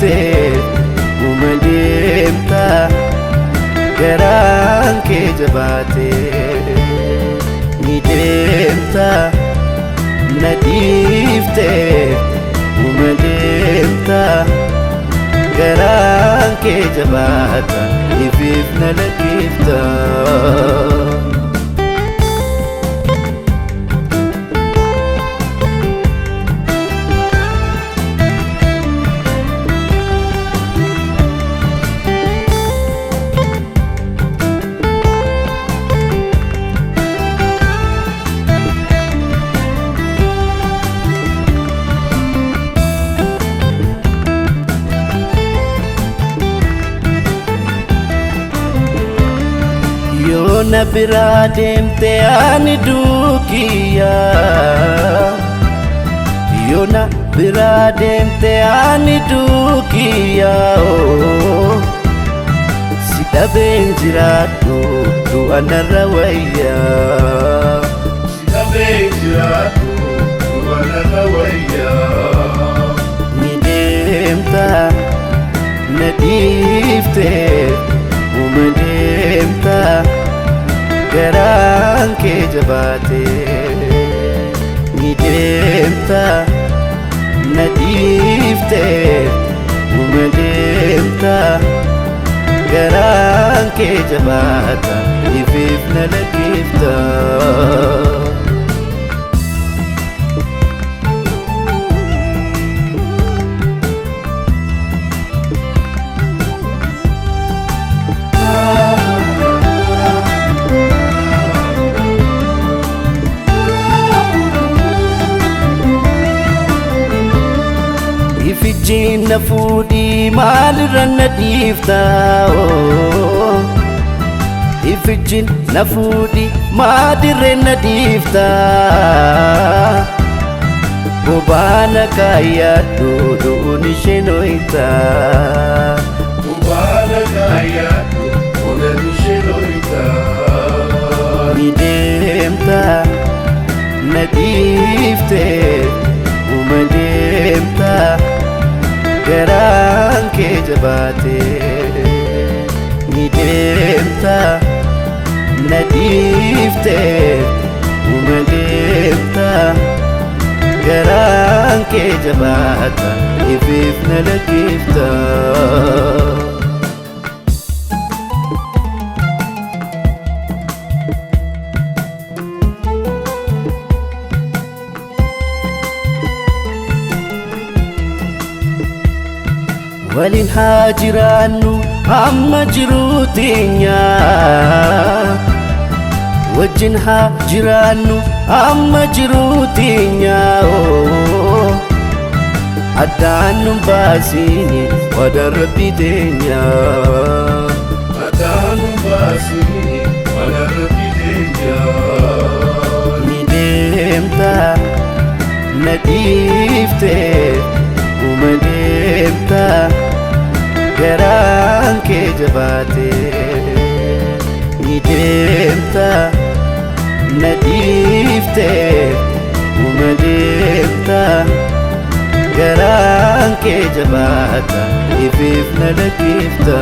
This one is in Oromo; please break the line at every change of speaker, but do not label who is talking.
Dhiiftee uma deemta garaan kee jabaatee ni deemta na dhiiftee uma deemta garaan kee jabaata ifiif na lakkifta. Yoona biraa deemte ani duukiyya Yoona biraa deemte ani duukiyya Si dhabeen jiraadhu du'a narra wayya
Si dhabeen jiraadhu du'a narra wayya
Ni deemta na dhiiftee uma deemta garaan kee jabaatee ni deemta na dhiiftee uma deemta garaan kee jabaata ifiif na lakkifta. Ifijjiin na fuudhii maalirra na dhiifta Ifijjiin na fuudhii maadirre na dhiifta Bobaana kaayyaadhu du'uun isheen hoyta
Bobaana kaayyaadhu olaan isheen hoyta
Ni deemta na dhiiftee uma deemta garaan kee jabaatee ni deemta na dhiiftee uma deemta garaan kee jabaata ifiif na lakkifta. Waliin haa jiraannu hamma jiruu teenya wajjin haa jiraannu hamma jiruu teenya addaan nun baasini waadaan rabbii teenya.
Addaan nun baasini waadaan rabbii teenya.
Ni deemta na dhiiftee uma deemta garaan kee jabaatee ni deemta na dhiiftee uma deemta garaan kee jabaata ifiif na lakkifta.